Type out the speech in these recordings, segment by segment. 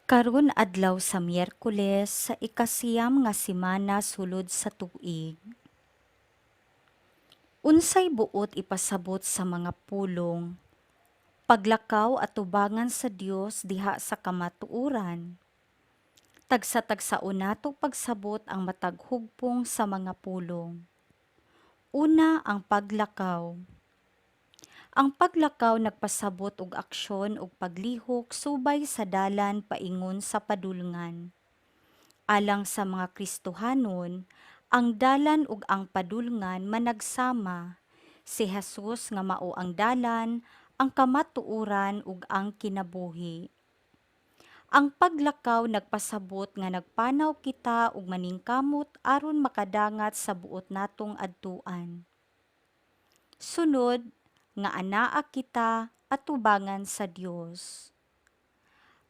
Karon adlaw sa Miyerkules sa ikasiyam nga semana sulod sa tuig. Unsay buot ipasabot sa mga pulong paglakaw atubangan sa Dios diha sa kamatuoran? Tagsa-tagsaon nato pagsabot ang matag hugpong sa mga pulong. Una, ang paglakaw. Ang paglakaw nagpasabot og aksyon ug paglihok subay sa dalan paingon sa padulngan. Alang sa mga Kristohanon, ang dalan ug ang padulngan managsama. Si Jesus nga mao ang dalan, ang kamatuoran ug ang kinabuhi. Ang paglakaw nagpasabot nga nagpanaw kita ug maningkamot aron makadangat sa buot natong adtuan. Sunod, nga anaa kita atubangan sa Dios.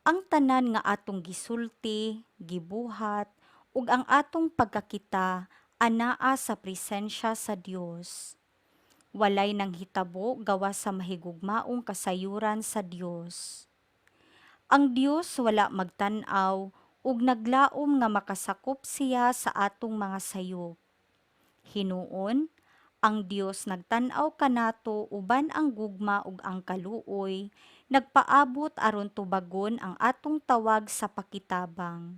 Ang tanan nga atong gisulti, gibuhat, ug ang atong pagkakita anaa sa presensya sa Dios. Walay nanghitabo gawas sa mahigugmaong kasayuran sa Dios. Ang Dios wala magtan-aw ug naglaom nga makasakop siya sa atong mga sayop. Hinuon, ang Dios nagtan-aw kanato uban ang gugma ug ang kaluoy, nagpaabot aron tubagon ang atong tawag sa pakitabang.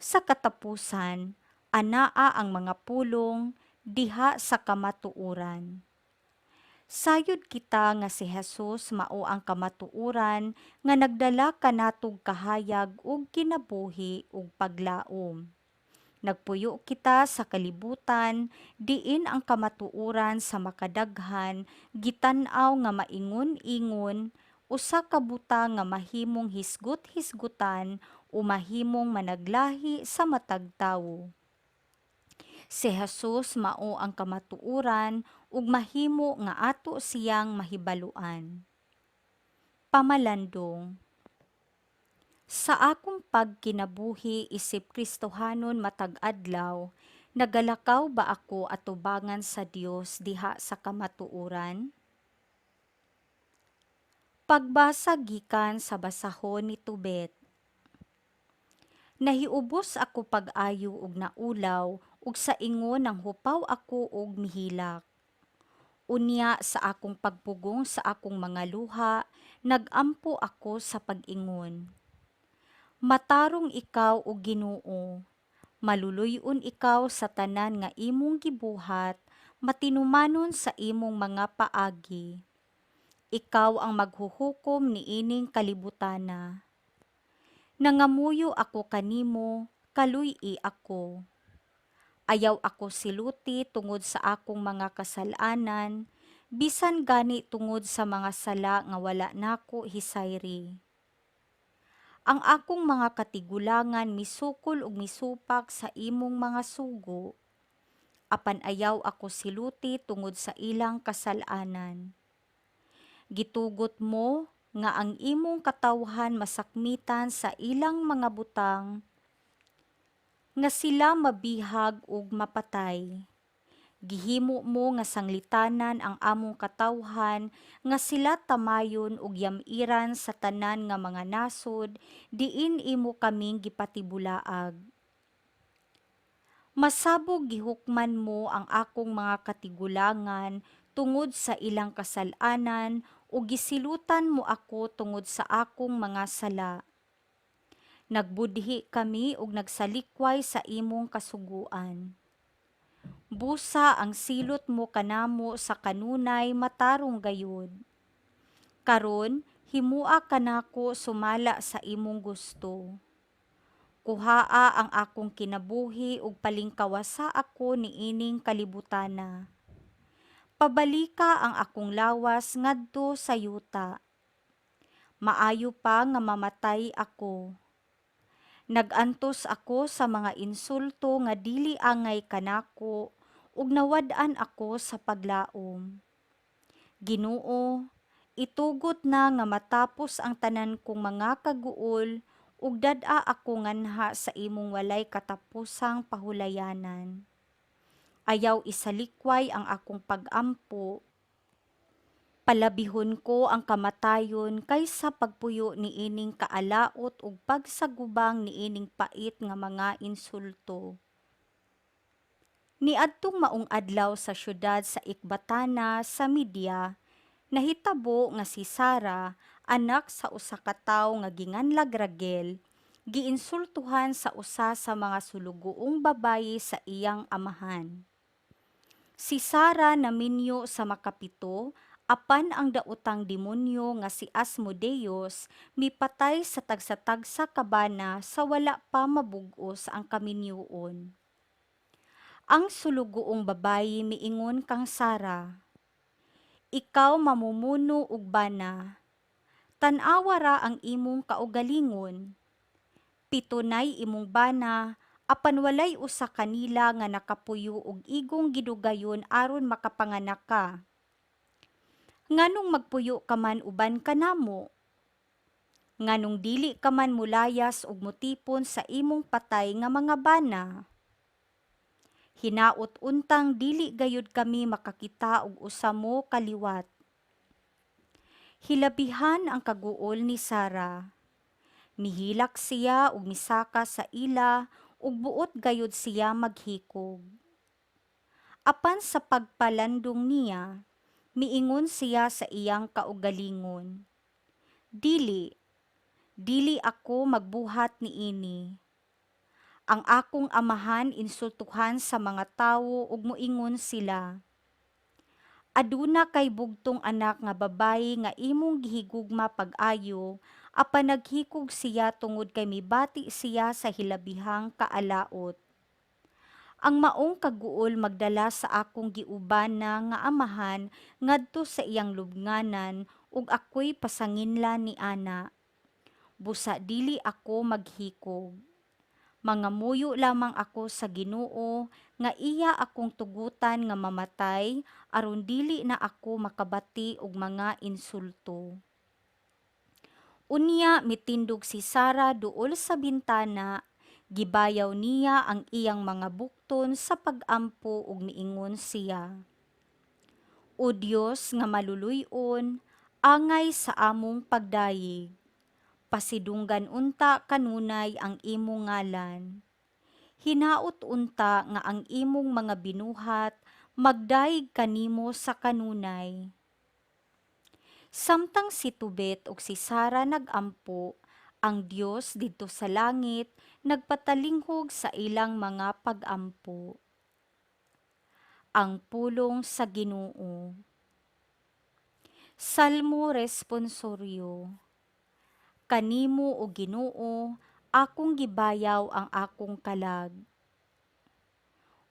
Sa katapusan, anaa ang mga pulong diha sa kamatuoran. Sayod kita nga si Jesus mao ang kamatuoran nga nagdala kanatog kahayag ug kinabuhi ug paglaom. Nagpuyo kita sa kalibutan diin ang kamatuoran sa makadaghan gitan-aw nga maingon-ingon, usa ka butang nga mahimong hisgot-hisgutan o mahimong managlahi sa matag tawo. Si Jesus mao ang kamatuoran ug mahimo nga ato siyang mahibaluan. Pamalandong. Sa akong pagkinabuhi isip Kristohanon matag adlaw, nagalakaw ba ako atubangan sa Dios diha sa kamatuoran? Pagbasa gikan sa basahon ni Tobit. Nahiubos ako pag-ayo ug naulaw ug sa ingon nanghupaw ako og mihilak. Unya sa akong pagpugong sa akong mga luha, nagampo ako sa pag-ingon. Matarong ikaw, o Ginoo, maluluy-on ikaw sa tanan nga imong gibuhat, matinumanon sa imong mga paagi. Ikaw ang maghuhukom niining kalibutana. Nangamuyo ako kanimo, kaluy-i ako. Ayaw ako siluti tungod sa akong mga kasal-anan, bisan gani tungod sa mga sala nga wala nako hisayri. Ang akong mga katigulangan misukol ug misupak sa imong mga sugo, apan ayaw ako siluti tungod sa ilang kasal-anan. Gitugot mo nga ang imong katawhan masakmitan sa ilang mga butang, nga sila mabihag ug mapatay. Gihimo mo nga sanglitanan ang among katawhan nga sila tamayon ug yam-iran sa tanan nga mga nasod diin imo kaming gipatibulaag. Masabog gihukman mo ang akong mga katigulangan tungod sa ilang kasal-anan ug gisilutan mo ako tungod sa akong mga sala. Nagbudhi kami ug nagsalikway sa imong kasuguan. Busa ang silot mo kanamo sa kanunay matarong gayud. Karon himua kanako sumala sa imong gusto. Kuhaa ang akong kinabuhi ug palingkawasa ako niining kalibutana. Pabalika ang akong lawas ngadto sa yuta. Maayo pa nga mamatay ako. Nag-antos ako sa mga insulto nga dili angay kanako ug nawad-an ako sa paglaom. Ginoo, itugot na nga matapos ang tanan kong mga kaguol ug dad-a ako nganha sa imong walay katapusang pahulayanan. Ayaw isalikway ang akong pag-ampo. Palabihon ko ang kamatayon kaysa pagpuyo niining kaalaot ug pagsagubang niining pait nga mga insulto. Niadtong maong adlaw sa siyudad sa Ecbatana sa Media, nahitabo nga si Sara, anak sa usa ka tawo nga ginganlag Raguel, giinsultohan sa usa sa mga sulugoong babaye sa iyang amahan. Si Sara naminyo sa makapito, apan ang daotang demonyo nga si Asmodeus mipatay sa tagsa-tagsa ka bana sa wala pa mabug-os ang kaminyoon. Ang sulugoong babayi miingon kang Sara, "Ikaw mamumuno og bana. Tan-awa ra ang imong kaugalingon. Pito nay imong bana, apan walay usa kanila nga nakapuyo og igong gidugayon aron makapanganak ka. Nganong magpuyo ka man uban kanamo? Nganong dili ka man mulayas ug motipon sa imong patay nga mga bana? Hinaot untang dili gayud kami makakita og usa mo ka liwat." Hilabihan ang kaguol ni Sara. Mihilak siya ug misaka sa ila ug buot gayud siya maghikog. Apan sa pagpalandong niya, miingon siya sa iyang kaugalingon, "Dili, dili ako magbuhat niini. Ang akong amahan insultuhan sa mga tawo ug moingon sila, 'Aduna kay bugtong anak nga babayi nga imong gihigugma pag-ayo, apan naghikog siya tungod kay mibati siya sa hilabihang kaalaot.' Ang maong kaguol magdala sa akong giubana nga amahan ngadto sa iyang lubnganan ug ako'y pasanginlan niana. Busa dili ako maghikog. Mangamuyo lamang ako sa Ginoo nga iya akong tugutan nga mamatay aron dili na ako makabati og mga insulto." Unya mitindog si Sara duol sa bintana, gibayaw niya ang iyang mga bukton sa pag-ampo ug miingon siya, "O Dios nga maluluy-on, angay sa among pagdayeg. Pasidunggan unta kanunay ang imong ngalan. Hinaot unta nga ang imong mga binuhat magdayeg kanimo sa kanunay." Samtang si Tobit ug si Sara nag-ampo, ang Dios didto sa langit nagpatalinghog sa ilang mga pag-ampo. Ang pulong sa Ginoo. Salmo Responsoryo. Kanimo, o Ginoo, akong gibayaw ang akong kalag.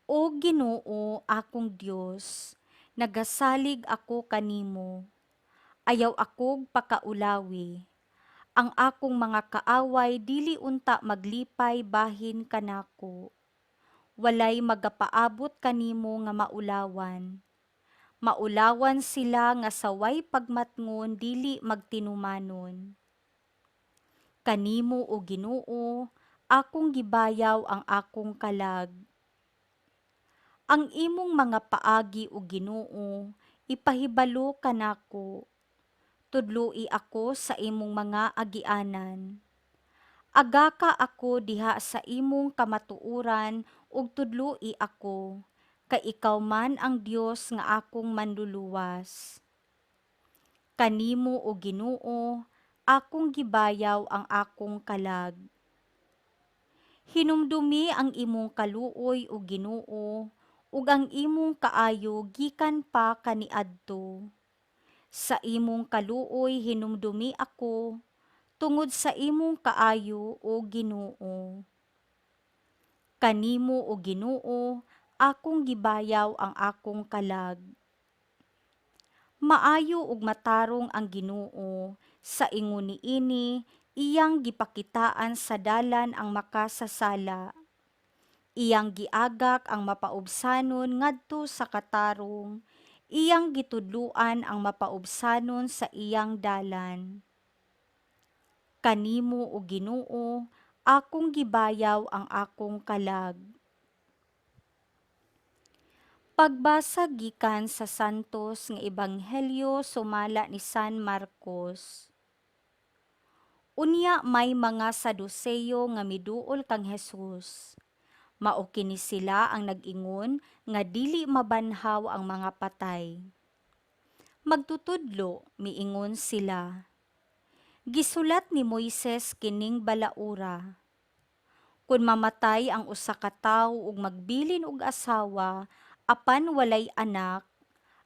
O Ginoo, akong Dios, nagasalig ako kanimo. Ayaw akog pakaulawi. Ang akong mga kaaway dili unta maglipay bahin kanako. Walay magapaabot kanimo nga maulawan. Maulawan sila nga sa way pagmatngon dili magtinumanon. Kanimo, o Ginoo, akong gibayaw ang akong kalag. Ang imong mga paagi, o Ginoo, ipahibalo kanako. Tudloi ako sa imong mga agianan. Agaka ako diha sa imong kamatuoran ug tudloi ako, kay ikaw man ang Dios nga akong manluluwas. Kanimo, o Ginoo, akong gibayaw ang akong kalag. Hinumdumi ang imong kaluoy, o Ginoo, ug ang imong kaayo gikan pa kaniadto. Sa imong kaluoy hinumdumi ako, tungod sa imong kaayo, o Ginoo. Kanimo, o Ginoo, akong gibayaw ang akong kalag. Maayo ug matarong ang Ginoo, sa ingon niini iyang gipakitaan sa dalan ang makasasala. Iyang giagak ang mapaubsanon ngadto sa katarong, iyang gitudloan ang mapaubsanon sa iyang dalan. Kanimo, o Ginoo, akong gibayaw ang akong kalag. Pagbasa gikan sa Santos nga Ebanghelyo sumala ni San Marcos. Unya may mga Saduseyo nga miduol kang Jesus. Mao kini sila ang nag-ingon nga dili mabanhaw ang mga patay. "Magtutudlo," miingon sila, "gisulat ni Moises kining balaura: Kon mamatay ang usa ka tawo ug magbilin og asawa apan walay anak,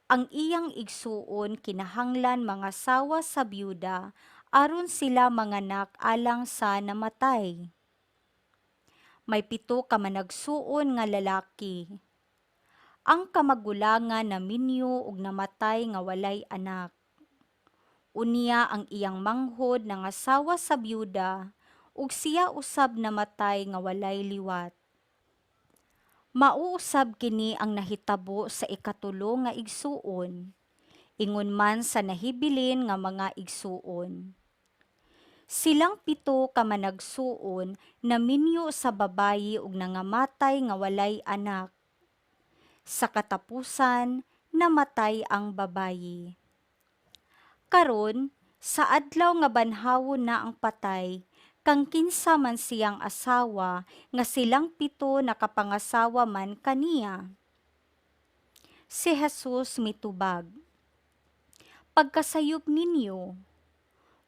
ang iyang igsuon kinahanglan mangasawa sa byuda aron sila manganak alang sa namatay. May pito ka managsuon nga lalaki. Ang kamagulangan naminyo ug namatay nga walay anak. Unya ang iyang manghod nangasawa sa byuda ug siya usab namatay nga walay liwat. Mao usab kini ang nahitabo sa ikatulo nga igsuon, ingon man sa nahibilin nga mga igsuon. Silang pito ka managsuon naminyo sa babayi ug nangamatay nga walay anak. Sa katapusan, namatay ang babayi. Karon, sa adlaw nga banhawon na ang patay, kang kinsa man siyang asawa nga silang pito nakapangasawa man kaniya?" Si Jesus mitubag, "Pagkasayop ninyo,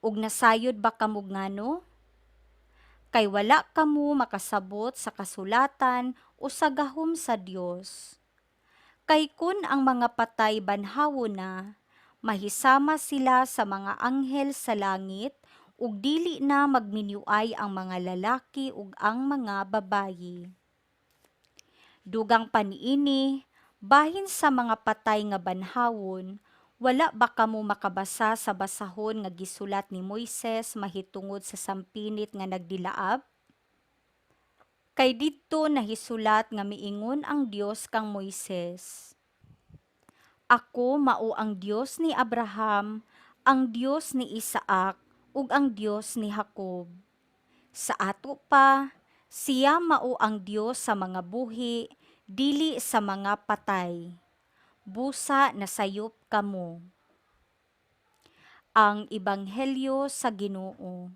ug nasayod ba kamo ngano? Kay wala kamo makasabot sa kasulatan o sa gahom sa Dios. Kay kun ang mga patay banhawon na, mahisama sila sa mga anghel sa langit ug dili na magminyuay ang mga lalaki ug ang mga babayi. Dugang pa niini, bahin sa mga patay nga banhawon, wala ba kamo makabasa sa basahon nga gisulat ni Moises mahitungod sa sampinit nga nagdilaab? Kay didto nahisulat nga miingon ang Dios kang Moises, 'Ako mao ang Dios ni Abraham, ang Dios ni Isaac, ug ang Dios ni Jacob.' Sa ato pa, siya mao ang Dios sa mga buhi, dili sa mga patay. Busa nasayop kamo." Ang Ebanghelyo sa Ginoo.